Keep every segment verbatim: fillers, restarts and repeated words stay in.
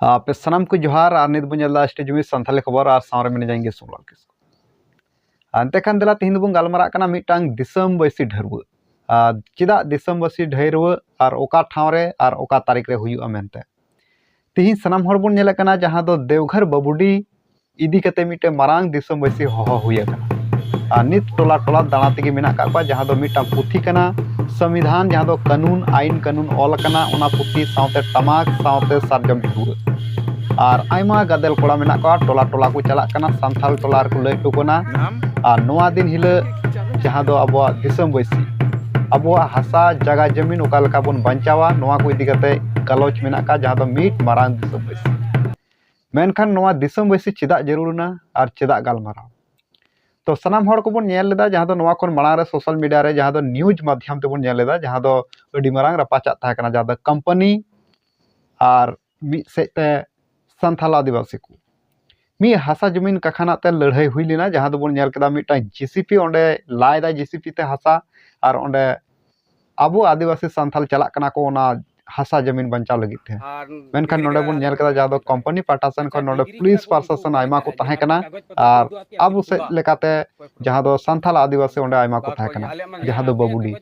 ᱟᱯᱮ ᱥᱟᱱᱟᱢ ᱠᱚ ᱡᱚᱦᱟᱨ, ᱟᱨ ᱱᱤᱛ ᱵᱚᱱ ᱧᱮᱞ ᱮᱫᱟ ᱮᱥ ᱴᱤ ᱡᱩᱢᱤ ᱥᱟᱱᱛᱟᱲᱤ ᱠᱷᱚᱵᱚᱨ, ᱟᱨ ᱥᱟᱶᱨᱮ ᱢᱮᱱᱟᱹᱧᱟ ᱤᱧ ᱜᱮ ᱥᱳᱢᱞᱟᱞ ᱠᱤᱥᱠᱩ᱾ ᱟᱨ ᱮᱱᱛᱮ ᱠᱷᱟᱱ ᱫᱮᱞᱟ, ᱛᱮᱦᱮᱧ ᱫᱚᱵᱚᱱ ᱜᱟᱞᱢᱟᱨᱟᱜ ᱠᱟᱱᱟ ᱢᱤᱫᱴᱟᱝ ᱫᱤᱥᱚᱢ ᱵᱟᱹᱭᱥᱤ ᱰᱷᱟᱹᱨᱣᱟᱹ᱾ ᱟᱨ ᱪᱮᱫᱟᱜ ᱫᱤᱥᱚᱢ ᱵᱟᱹᱭᱥᱤ ᱰᱷᱟᱹᱨᱣᱟᱹ, ᱟᱨ ᱚᱠᱟ ᱴᱷᱟᱶ ᱨᱮ, ᱟᱨ ᱚᱠᱟ ᱛᱟᱹᱨᱤᱠᱷ ᱨᱮ ᱦᱩᱭᱩᱜᱼᱟ ᱢᱮᱱᱛᱮ? ᱛᱮᱦᱮᱧ ᱥᱟᱱᱟᱢ ᱦᱚᱲ ᱵᱚᱱ ᱧᱮᱞᱮᱫ ᱠᱟᱱᱟ, ᱡᱟᱦᱟᱸ ᱫᱚ ᱫᱮᱣᱜᱷᱚᱨ ᱵᱟᱵᱩᱰᱤ ᱤᱫᱤ ᱠᱟᱛᱮ ᱢᱤᱫᱴᱮᱱ ᱢᱟᱨᱟᱝ ᱫᱤᱥᱚᱢ ᱵᱟᱹᱭᱥᱤ ᱦᱚᱦᱚ ᱦᱩᱭ ᱟᱠᱟᱱᱟ᱾ ᱟᱨ ᱱᱤᱛ ᱴᱚᱞᱟ ᱴᱚᱞᱟ ᱫᱟᱬᱟ ᱛᱮᱜᱮ ᱢᱮᱱᱟᱜ ᱟᱠᱟᱫ ᱠᱚᱣᱟ, ᱡᱟᱦᱟᱸ ᱫᱚ ᱢᱤᱫᱴᱟᱝ ᱯᱩᱛᱷᱤ ᱠᱟᱱᱟ, ᱥᱚᱝᱵᱤᱫᱷᱟᱱ, ᱡᱟᱦᱟᱸ ᱫᱚ ᱠᱟᱹᱱᱩᱱ, ᱟᱭᱤᱱ ᱠᱟᱹᱱᱩᱱ ᱚᱞ ᱟᱠᱟᱱᱟ, ᱚᱱᱟ ᱯᱩᱛᱷᱤ ᱥᱟᱶᱛᱮ ᱴᱟᱢᱟᱠ ᱥᱟᱶᱛᱮ ᱥᱟᱨᱡᱚᱢ ᱰᱷᱟᱹᱨᱣᱟᱹ᱾ ᱟᱨ ᱟᱭᱢᱟ ᱜᱟᱫᱮᱞ ᱠᱚᱲᱟ ᱢᱮᱱᱟᱜ ᱠᱚᱣᱟ, ᱴᱚᱞᱟ ᱴᱚᱞᱟ ᱠᱚ ᱪᱟᱞᱟᱜ ᱠᱟᱱᱟ, ᱥᱟᱱᱛᱟᱲ ᱴᱚᱞᱟ ᱨᱮᱠᱚ ᱞᱟᱹᱭ ᱦᱚᱴᱚ ᱠᱟᱱᱟ᱾ ᱟᱨ ᱱᱚᱣᱟ ᱫᱤᱱ ᱦᱤᱞᱳᱜ, ᱡᱟᱦᱟᱸ ᱫᱚ ᱟᱵᱚᱣᱟᱜ ᱫᱤᱥᱚᱢ ᱵᱟᱹᱭᱥᱤ, ᱟᱵᱚᱣᱟᱜ ᱦᱟᱥᱟ ᱡᱟᱭᱜᱟ ᱡᱚᱢᱤᱱ ᱚᱠᱟ ᱞᱮᱠᱟ ᱵᱚᱱ ᱵᱟᱧᱪᱟᱣᱟ, ᱱᱚᱣᱟ ᱠᱚ ᱤᱫᱤ ᱠᱟᱛᱮ ᱜᱟᱞᱚᱪ ᱢᱮᱱᱟᱜ ᱟᱠᱟᱫ, ᱡᱟᱦᱟᱸ ᱫᱚ ᱢᱤᱫ ᱢᱟᱨᱟᱝ ᱫᱤᱥᱚᱢ ᱵᱟᱹᱭᱥᱤ᱾ ᱢᱮᱱᱠᱷᱟᱱ ᱱᱚᱣᱟ ᱫᱤᱥᱚᱢ ᱵᱟᱹᱭᱥᱤ ᱪᱮᱫᱟᱜ ᱡᱟᱹᱨᱩᱲ ᱮᱱᱟ ᱟᱨ ᱪᱮᱫᱟᱜ ᱜᱟᱞᱢᱟᱨᱟᱣ? ᱛᱚ, ᱥᱟᱱᱟᱢ ᱦᱚᱲ ᱠᱚᱵᱚᱱ ᱧᱮᱞ ᱞᱮᱫᱟ, ᱡᱟᱦᱟᱸ ᱫᱚ ᱱᱚᱣᱟ ᱠᱷᱚᱱ ᱢᱟᱲᱟᱝ ᱨᱮ ᱥᱳᱥᱟᱞ ᱢᱤᱰᱤᱭᱟ ᱨᱮ, ᱡᱟᱦᱟᱸ ᱫᱚ ᱱᱤᱭᱩᱡᱽ ᱢᱟᱫᱽᱫᱷᱚᱢ ᱛᱮᱵᱚᱱ ᱧᱮᱞ ᱞᱮᱫᱟ, ᱡᱟᱦᱟᱸ ᱫᱚ ᱟᱹᱰᱤ ᱢᱟᱨᱟᱝ ᱨᱟᱯᱟᱪᱟᱜ ᱛᱟᱦᱮᱸ ᱠᱟᱱᱟ, ᱡᱟᱦᱟᱸ ᱫᱚ ᱠᱳᱢᱯᱟᱱᱤ ᱟᱨ ᱢᱤᱫ ᱥᱮᱫ ᱛᱮ ᱥᱟᱱᱛᱟᱞ ᱟᱹᱫᱤᱵᱟᱹᱥᱤ ᱠᱚ ᱢᱤᱫ ᱦᱟᱥᱟ ᱡᱚᱢᱤᱱ ᱠᱟᱠᱷᱟᱱᱟᱜ ᱛᱮ ᱞᱟᱹᱲᱦᱟᱹᱭ ᱦᱩᱭ ᱞᱮᱱᱟ, ᱡᱟᱦᱟᱸ ᱫᱚᱵᱚᱱ ᱧᱮᱞ ᱠᱮᱫᱟ ᱢᱤᱫᱴᱟᱝ ᱡᱮ ᱥᱤ ᱯᱤ ᱚᱸᱰᱮ ᱞᱟᱭ ᱫᱟᱭ, ᱡᱮ ᱥᱤ ᱯᱤ ᱛᱮ ᱦᱟᱥᱟ, ᱟᱨ ᱚᱸᱰᱮ ᱟᱵᱚ ᱟᱹᱫᱤᱵᱟᱹᱥᱤ ᱥᱟᱱᱛᱟᱞ ᱪᱟᱞᱟᱜ ᱠᱟᱱᱟ ᱠᱚ ᱚᱱᱟ ᱦᱟᱥᱟ ᱡᱚᱢᱤᱱ ᱵᱟᱧᱪᱟᱣ ᱞᱟᱹᱜᱤᱫ ᱛᱮ᱾ ᱢᱮᱱᱠᱷᱟᱱ ᱱᱚᱰᱮ ᱵᱚᱱ ᱧᱮᱞ ᱠᱮᱫᱟ, ᱡᱟᱦᱟᱸ ᱫᱚ ᱠᱳᱢᱯᱟᱱᱤ ᱯᱟᱦᱴᱟ ᱥᱮᱱ ᱠᱷᱚᱱ ᱱᱚᱰᱮ ᱯᱩᱞᱤᱥ ᱯᱨᱚᱥᱟᱥᱚᱱ ᱟᱭᱢᱟ ᱠᱚ ᱛᱟᱦᱮᱸ ᱠᱟᱱᱟ, ᱟᱨ ᱟᱵᱚ ᱥᱮᱫ ᱞᱮᱠᱟᱛᱮ ᱡᱟᱦᱟᱸ ᱫᱚ ᱥᱟᱱᱛᱟᱞ ᱟᱹᱫᱤᱵᱟᱹᱥᱤ ᱚᱸᱰᱮ ᱟᱭᱢᱟ ᱠᱚ ᱛᱟᱦᱮᱸ ᱠᱟᱱᱟ, ᱡᱟᱦᱟᱸ ᱫᱚ ᱵᱟᱹᱵᱩᱰᱤ᱾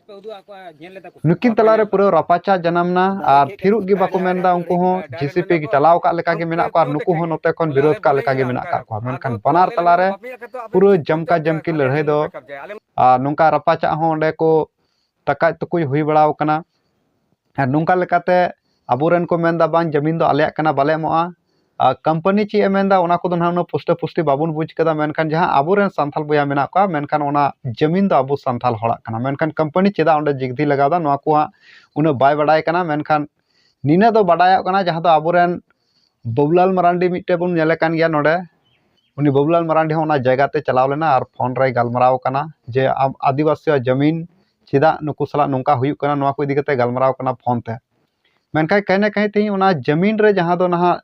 ᱱᱩᱠᱤᱱ ᱛᱟᱞᱟᱨᱮ ᱯᱩᱨᱟᱹ ᱨᱟᱯᱟᱪᱟᱜ ᱡᱟᱱᱟᱢ ᱮᱱᱟ, ᱟᱨ ᱛᱷᱤᱨᱚᱜ ᱜᱮ ᱵᱟᱠᱚ ᱢᱮᱱᱫᱟ ᱩᱱᱠᱩ ᱦᱚᱸ, ᱡᱮ ᱥᱤ ᱯᱤ ᱜᱮ ᱪᱟᱞᱟᱣ ᱟᱠᱟᱫ ᱞᱮᱠᱟ ᱜᱮ ᱢᱮᱱᱟᱜ ᱠᱚᱣᱟ, ᱟᱨ ᱱᱩᱠᱩ ᱦᱚᱸ ᱱᱚᱛᱮ ᱠᱷᱚᱱ ᱵᱤᱨᱳᱫᱷ ᱠᱟᱜ ᱞᱮᱠᱟ ᱜᱮ ᱢᱮᱱᱟᱜ ᱟᱠᱟᱫ ᱠᱚᱣᱟ᱾ ᱢᱮᱱᱠᱷᱟᱱ ᱵᱟᱱᱟᱨ ᱛᱟᱞᱟᱨᱮ ᱯᱩᱨᱟᱹ ᱡᱚᱢᱠᱟ ᱡᱚᱢᱠᱤ ᱞᱟᱹᱲᱦᱟᱹᱭ ᱫᱚ, ᱟᱨ ᱱᱚᱝᱠᱟ ᱨᱟᱯᱟᱪᱟᱜ ᱦᱚᱸ ᱚᱸᱰᱮ ᱠᱚ ᱛᱟᱠᱟᱡ ᱛᱩᱠᱩᱡ ᱦᱩᱭ ᱵᱟᱲᱟᱣ ᱠᱟᱱᱟ᱾ ᱟᱨ ᱱᱚᱝᱠᱟ ᱞᱮᱠᱟᱛᱮ ᱟᱵᱚᱨᱮᱱ ᱠᱚ ᱢᱮᱱᱫᱟ, "ᱵᱟᱝ, ᱡᱟᱹᱢᱤᱱ ᱫᱚ ᱟᱞᱮᱭᱟᱜ ᱠᱟᱱᱟ, ᱵᱟᱞᱮ ᱮᱢᱚᱜᱼᱟ᱾" ᱟᱨ ᱠᱳᱢᱯᱟᱱᱤ ᱪᱮᱫ ᱮ ᱢᱮᱱᱫᱟ, ᱚᱱᱟ ᱠᱚᱫᱚ ᱱᱟᱦᱟᱜ ᱩᱱᱟᱹᱜ ᱯᱩᱥᱴᱟᱹ ᱯᱩᱥᱴᱤ ᱵᱟᱵᱚᱱ ᱵᱩᱡᱽ ᱠᱟᱫᱟ, ᱢᱮᱱᱠᱷᱟᱱ ᱡᱟᱦᱟᱸ ᱟᱵᱚᱨᱮᱱ ᱥᱟᱱᱛᱟᱞ ᱵᱚᱭᱦᱟ ᱢᱮᱱᱟᱜ ᱠᱚᱣᱟ, ᱢᱮᱱᱠᱷᱟᱱ ᱚᱱᱟ ᱡᱟᱹᱢᱤᱱ ᱫᱚ ᱟᱵᱚ ᱥᱟᱱᱛᱟᱞ ᱦᱚᱲᱟᱜ ᱠᱟᱱᱟ᱾ ᱢᱮᱱᱠᱷᱟᱱ ᱠᱳᱢᱯᱟᱱᱤ ᱪᱮᱫᱟᱜ ᱚᱸᱰᱮ ᱡᱤᱜᱽᱫᱤ ᱞᱟᱜᱟᱣᱫᱟ, ᱱᱚᱣᱟ ᱠᱚ ᱦᱟᱸᱜ ᱩᱱᱟᱹᱜ ᱵᱟᱭ ᱵᱟᱰᱟᱭ ᱠᱟᱱᱟ᱾ ᱢᱮᱱᱠᱷᱟᱱ ᱱᱤᱱᱟᱹᱜ ᱫᱚ ᱵᱟᱰᱟᱭᱚᱜ ᱠᱟᱱᱟ, ᱡᱟᱦᱟᱸ ᱫᱚ ᱟᱵᱚᱨᱮᱱ ᱵᱟᱹᱵᱩᱞᱟᱞ ᱢᱟᱨᱟᱱᱰᱤ ᱢᱤᱫᱴᱮᱡ ᱵᱚᱱ ᱧᱮᱞᱮ ᱠᱟᱱ ᱜᱮᱭᱟ ᱱᱚᱰᱮ, ᱩᱱᱤ ᱵᱟᱹᱵᱩᱞᱟᱞ ᱢᱟᱨᱟᱱᱰᱤ ᱦᱚᱸ ᱚᱱᱟ ᱡᱟᱭᱜᱟ ᱛᱮ ᱪᱟᱞᱟᱣ ᱞᱮᱱᱟ ᱟᱨ ᱯᱷᱳᱱ ᱨᱮᱭ ᱜᱟᱞᱢᱟᱨᱟᱣ ᱠᱟᱱᱟ ᱡᱮ ᱟᱢ ᱟᱹᱫᱤᱵᱟᱹᱥᱤᱭᱟᱜ ᱡᱟᱹᱢᱤᱱ ᱪᱮᱫᱟᱜ ᱱᱩᱠᱩ ᱥᱟᱞᱟᱜ ᱱᱚᱝᱠᱟ ᱦᱩᱭᱩᱜ ᱠᱟᱱᱟ, ᱱᱚᱣᱟ ᱠᱚ ᱤᱫᱤ ᱠᱟᱛᱮ ᱜᱟᱞᱢᱟᱨᱟᱣ ᱠᱟᱱᱟ ᱯᱷᱳᱱ ᱛᱮ᱾ ᱢᱮᱱᱠᱷᱟᱱ ᱠᱟᱹᱦᱤ ᱱᱟ ᱠᱟᱹᱦᱤ ᱛᱮᱦᱮᱧ ᱚᱱᱟ ᱡᱟᱹᱢᱤᱱ ᱨᱮ ᱡᱟᱦᱟᱸ ᱫᱚ ᱱᱟᱦᱟᱜ,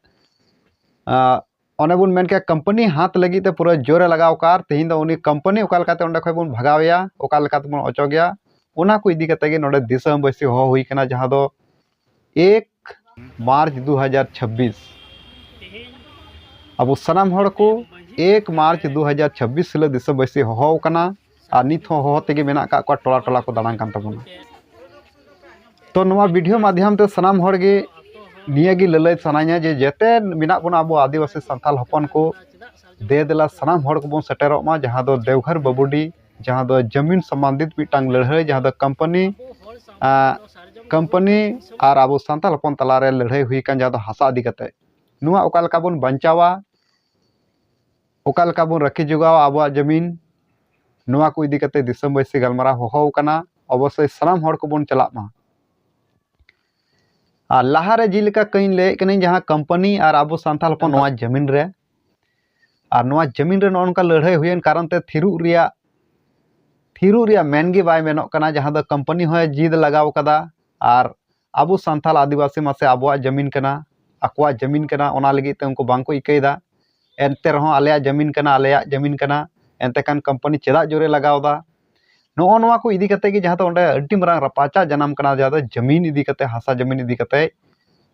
ᱟᱸ, ᱚᱱᱮ ᱵᱚᱱ ᱢᱮᱱ ᱠᱮᱭᱟ ᱠᱳᱢᱯᱟᱱᱤ ᱦᱟᱛ ᱞᱟᱹᱜᱤᱫ ᱛᱮ ᱯᱩᱨᱟᱹ ᱡᱳᱨᱮ ᱞᱟᱜᱟᱣ ᱠᱟᱜᱼᱟ, ᱟᱨ ᱛᱮᱦᱮᱧ ᱫᱚ ᱩᱱᱤ ᱠᱳᱢᱯᱟᱱᱤ ᱚᱠᱟ ᱞᱮᱠᱟᱛᱮ ᱚᱸᱰᱮ ᱠᱷᱚᱡ ᱵᱚᱱ ᱵᱷᱟᱜᱟᱣᱮᱭᱟ, ᱚᱠᱟ ᱞᱮᱠᱟ ᱛᱮᱵᱚᱱ ᱚᱪᱚᱜᱮᱭᱟ, ᱚᱱᱟ ᱠᱚ ᱤᱫᱤ ᱠᱟᱛᱮ ᱜᱮ ᱱᱚᱰᱮ ᱫᱤᱥᱚᱢ ᱵᱟᱹᱭᱥᱤ ᱦᱚᱦᱚ ᱦᱩᱭ ᱠᱟᱱᱟ, ᱡᱟᱦᱟᱸ ᱫᱚ ᱮᱠ ᱢᱟᱨᱪ ᱫᱩ ᱦᱟᱡᱟᱨ ᱪᱷᱟᱵᱵᱤᱥ, ᱟᱵᱚ ᱥᱟᱱᱟᱢ ᱦᱚᱲ ᱠᱚ ᱮᱠ ᱢᱟᱨᱪ ᱫᱩ ᱦᱟᱡᱟᱨ ᱪᱷᱟᱵᱵᱤᱥ ᱦᱤᱞᱳᱜ ᱫᱤᱥᱚᱢᱵᱟᱹᱥᱤ ᱦᱚᱦᱚ ᱟᱠᱟᱱᱟ, ᱟᱨ ᱱᱤᱛ ᱦᱚᱸ ᱦᱚᱦᱚ ᱛᱮᱜᱮ ᱢᱮᱱᱟᱜ ᱟᱠᱟᱫ ᱠᱚᱣᱟ, ᱴᱚᱞᱟ ᱴᱚᱞᱟ ᱠᱚ ᱫᱟᱬᱟᱱ ᱠᱟᱱ ᱛᱟᱵᱚᱱᱟ᱾ ᱛᱚ ᱱᱚᱣᱟ ᱵᱷᱤᱰᱤᱭᱳ ᱢᱟᱫᱽᱫᱷᱚᱢ ᱛᱮ ᱥᱟᱱᱟᱢ ᱦᱚᱲ ᱜᱮ ᱱᱤᱭᱟᱹ ᱜᱮ ᱞᱟᱹᱞᱟᱹᱭ ᱥᱟᱱᱟᱧᱟ ᱡᱮ ᱡᱮᱛᱮ ᱢᱮᱱᱟᱜ ᱵᱚᱱᱟ ᱟᱵᱚ ᱟᱹᱫᱤᱵᱟᱹᱥᱤ ᱥᱟᱱᱛᱟᱲ ᱦᱚᱯᱚᱱ ᱠᱚ, ᱫᱮ ᱫᱮᱞᱟ ᱥᱟᱱᱟᱢ ᱦᱚᱲ ᱠᱚᱵᱚᱱ ᱥᱮᱴᱮᱨᱚᱜ ᱢᱟ, ᱡᱟᱦᱟᱸ ᱫᱚ ᱫᱮᱣᱜᱷᱚᱨ ᱵᱟᱵᱩᱰᱤ, ᱡᱟᱦᱟᱸ ᱫᱚ ᱡᱟᱢᱤᱱ ᱥᱚᱢᱵᱚᱱᱫᱷᱤᱛ ᱢᱤᱫᱴᱟᱝ ᱞᱟᱹᱲᱦᱟᱹᱭ, ᱡᱟᱦᱟᱸ ᱫᱚ ᱠᱳᱢᱯᱟᱱᱤ, ᱟᱸ, ᱠᱳᱢᱯᱟᱱᱤ ᱟᱨ ᱟᱵᱚ ᱥᱟᱱᱛᱟᱲ ᱦᱚᱯᱚᱱ ᱛᱟᱞᱟᱨᱮ ᱞᱟᱹᱲᱦᱟᱹᱭ ᱦᱩᱭ ᱟᱠᱟᱱ, ᱡᱟᱦᱟᱸ ᱫᱚ ᱦᱟᱥᱟ ᱤᱫᱤ ᱠᱟᱛᱮ, ᱱᱚᱣᱟ ᱚᱠᱟ ᱞᱮᱠᱟ ᱵᱚᱱ ᱵᱟᱧᱪᱟᱣᱟ, ᱚᱠᱟ ᱞᱮᱠᱟ ᱵᱚᱱ ᱨᱟᱹᱠᱷᱤ ᱡᱚᱜᱟᱣᱟ ᱟᱵᱚᱣᱟᱜ ᱡᱟᱢᱤᱱ, ᱱᱚᱣᱟ ᱠᱚ ᱤᱫᱤ ᱠᱟᱛᱮ ᱫᱤᱥᱚᱢᱵᱟᱹᱥᱤ ᱜᱟᱞᱢᱟᱨᱟᱣ ᱦᱚᱦᱚ ᱟᱠᱟᱱᱟ᱾ ᱚᱵᱚᱥᱥᱳᱭ ᱥᱟᱱᱟᱢ ᱦᱚᱲ ᱠᱚᱵᱚᱱ ᱪᱟᱞᱟᱜ ᱢᱟ᱾ ᱟᱨ ᱞᱟᱦᱟᱨᱮ ᱡᱮᱞᱮᱠᱟ ᱠᱟᱹᱧ ᱞᱟᱹᱭᱮᱫ ᱠᱟᱹᱱᱟᱹᱧ, ᱡᱟᱦᱟᱸ ᱠᱳᱢᱯᱟᱱᱤ ᱟᱨ ᱟᱵᱚ ᱥᱟᱱᱛᱟᱲ ᱦᱚᱯᱚᱱ ᱱᱚᱣᱟ ᱡᱟᱹᱢᱤᱱ ᱨᱮ, ᱟᱨ ᱱᱚᱣᱟ ᱡᱟᱹᱢᱤᱱ ᱨᱮ ᱱᱚᱜᱼᱚ ᱱᱚᱝᱠᱟ ᱞᱟᱹᱲᱦᱟᱹᱭ ᱦᱩᱭᱮᱱ ᱠᱟᱨᱚᱱ ᱛᱮ ᱛᱷᱤᱨᱩᱜ ᱨᱮᱭᱟᱜ, ᱛᱷᱤᱨᱩᱜ ᱨᱮᱭᱟᱜ ᱢᱮᱱ ᱜᱮ ᱵᱟᱭ ᱢᱮᱱᱚᱜ ᱠᱟᱱᱟ, ᱡᱟᱦᱟᱸ ᱫᱚ ᱠᱳᱢᱯᱟᱱᱤ ᱦᱚᱸᱭ ᱡᱤᱫ ᱞᱟᱜᱟᱣ ᱠᱟᱫᱟ᱾ ᱟᱨ ᱟᱵᱚ ᱥᱟᱱᱛᱟᱲ ᱟᱹᱫᱤᱵᱟᱹᱥᱤ ᱢᱟᱥᱮ ᱟᱵᱚᱣᱟᱜ ᱡᱟᱹᱢᱤᱱ ᱠᱟᱱᱟ, ᱟᱠᱚᱣᱟᱜ ᱡᱟᱹᱢᱤᱱ ᱠᱟᱱᱟ, ᱚᱱᱟ ᱞᱟᱹᱜᱤᱫ ᱛᱮ ᱩᱱᱠᱩ ᱵᱟᱝ ᱠᱚ ᱤᱠᱟᱹᱭᱮᱫᱟ᱾ ᱮᱱᱛᱮ ᱨᱮᱦᱚᱸ ᱟᱞᱮᱭᱟᱜ ᱡᱟᱹᱢᱤᱱ ᱠᱟᱱᱟ, ᱟᱞᱮᱭᱟᱜ ᱡᱟᱹᱢᱤᱱ ᱠᱟᱱᱟ, ᱮᱱᱛᱮ ᱠᱷᱟᱱ ᱠᱳᱢᱯᱟᱱᱤ ᱪᱮᱫᱟᱜ ᱡᱳᱨᱮ ᱞᱟᱜᱟᱣ ᱮᱫᱟ? ᱱᱚᱜᱼᱚ ᱱᱚᱣᱟ ᱠᱚ ᱤᱫᱤ ᱠᱟᱛᱮ ᱜᱮ ᱡᱟᱦᱟᱸ ᱫᱚ ᱚᱸᱰᱮ ᱟᱹᱰᱤ ᱢᱟᱨᱟᱝ ᱨᱟᱯᱟᱪᱟᱜ ᱡᱟᱱᱟᱢ ᱠᱟᱱᱟ, ᱡᱟᱦᱟᱸ ᱫᱚ ᱡᱟᱹᱢᱤᱱ ᱤᱫᱤ ᱠᱟᱛᱮ, ᱦᱟᱥᱟ ᱡᱟᱹᱢᱤᱱ ᱤᱫᱤ ᱠᱟᱛᱮ᱾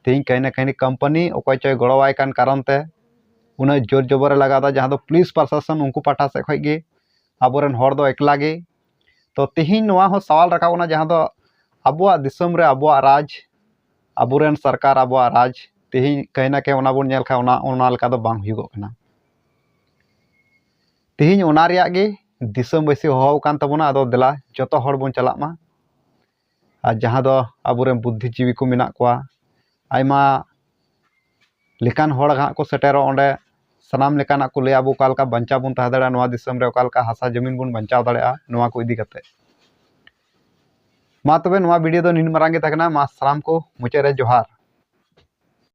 ᱛᱮᱦᱮᱧ ᱠᱟᱹᱦᱤ ᱱᱟ ᱠᱟᱹᱦᱤ ᱠᱳᱢᱯᱟᱱᱤ ᱚᱠᱚᱭ ᱪᱚᱭ ᱜᱚᱲᱚᱣᱟᱭ ᱠᱟᱱ ᱠᱟᱨᱚᱱ ᱛᱮ ᱩᱱᱟᱹᱜ ᱡᱳᱨ ᱡᱚᱵᱚᱨᱮ ᱞᱟᱜᱟᱣ ᱮᱫᱟ, ᱡᱟᱦᱟᱸ ᱫᱚ ᱯᱩᱞᱤᱥ ᱯᱨᱚᱥᱟᱥᱚᱱ ᱩᱱᱠᱩ ᱯᱟᱦᱴᱟ ᱥᱮᱫ ᱠᱷᱚᱡ ᱜᱮ ᱟᱵᱚᱨᱮᱱ ᱦᱚᱲ ᱫᱚ ᱮᱠᱞᱟ ᱜᱮ᱾ ᱛᱚ ᱛᱮᱦᱮᱧ ᱱᱚᱣᱟ ᱦᱚᱸ ᱥᱟᱣᱟᱞ ᱨᱟᱠᱟᱵ ᱠᱟᱱᱟ, ᱡᱟᱦᱟᱸ ᱫᱚ ᱟᱵᱚᱣᱟᱜ ᱫᱤᱥᱚᱢ ᱨᱮ ᱟᱵᱚᱣᱟᱜ ᱨᱟᱡᱽ, ᱟᱵᱚᱨᱮᱱ ᱥᱚᱨᱠᱟᱨ, ᱟᱵᱚᱣᱟᱜ ᱨᱟᱡᱽ, ᱛᱮᱦᱮᱧ ᱠᱟᱹᱦᱤ ᱱᱟ ᱠᱟᱹᱦᱤ ᱚᱱᱟ ᱵᱚᱱ ᱧᱮᱞ ᱠᱷᱟᱱ ᱚᱱᱟ, ᱚᱱᱟ ᱞᱮᱠᱟ ᱫᱚ ᱵᱟᱝ ᱦᱩᱭᱩᱜᱚᱜ ᱠᱟᱱᱟ᱾ ᱛᱮᱦᱮᱧ ᱚᱱᱟ ᱨᱮᱭᱟᱜ ᱜᱮ ᱫᱤᱥᱚᱢᱵᱟᱹᱥᱤ ᱦᱚᱦᱚ ᱟᱠᱟᱱ ᱛᱟᱵᱚᱱᱟ᱾ ᱟᱫᱚ ᱫᱮᱞᱟ ᱡᱚᱛᱚ ᱦᱚᱲ ᱵᱚᱱ ᱪᱟᱞᱟᱜ ᱢᱟ, ᱟᱨ ᱡᱟᱦᱟᱸ ᱫᱚ ᱟᱵᱚᱨᱮᱱ ᱵᱩᱫᱽᱫᱷᱤᱡᱤᱵᱤ ᱠᱚ ᱢᱮᱱᱟᱜ ᱠᱚᱣᱟ, ᱟᱭᱢᱟ ᱞᱮᱠᱟᱱ ᱦᱚᱲ ᱦᱟᱸᱜ ᱠᱚ ᱥᱮᱴᱮᱨᱚᱜ ᱚᱸᱰᱮ᱾ ᱥᱟᱱᱟᱢ ᱞᱮᱠᱟᱱᱟᱜ ᱠᱚ ᱞᱟᱹᱭᱟ, ᱟᱵᱚ ᱚᱠᱟ ᱞᱮᱠᱟ ᱵᱟᱧᱪᱟᱣ ᱵᱚᱱ ᱛᱟᱦᱮᱸ ᱫᱟᱲᱮᱭᱟᱜᱼᱟ, ᱱᱚᱣᱟ ᱫᱤᱥᱚᱢ ᱨᱮ ᱚᱠᱟ ᱞᱮᱠᱟ ᱦᱟᱥᱟ ᱡᱟᱹᱢᱤᱱ ᱵᱚᱱ ᱵᱟᱧᱪᱟᱣ ᱫᱟᱲᱮᱭᱟᱜᱼᱟ, ᱱᱚᱣᱟ ᱠᱚ ᱤᱫᱤ ᱠᱟᱛᱮ᱾ ᱢᱟ ᱛᱚᱵᱮ ᱱᱚᱣᱟ ᱵᱷᱤᱰᱤᱭᱳ ᱫᱚ ᱱᱤᱱ ᱢᱟᱨᱟᱝ ᱜᱮ ᱛᱟᱦᱮᱸ ᱠᱟᱱᱟ᱾ ᱢᱟ ᱥᱟᱱᱟᱢ ᱠᱚ ᱢᱩᱪᱟᱹᱫ ᱨᱮ ᱡᱚᱦᱟᱨ᱾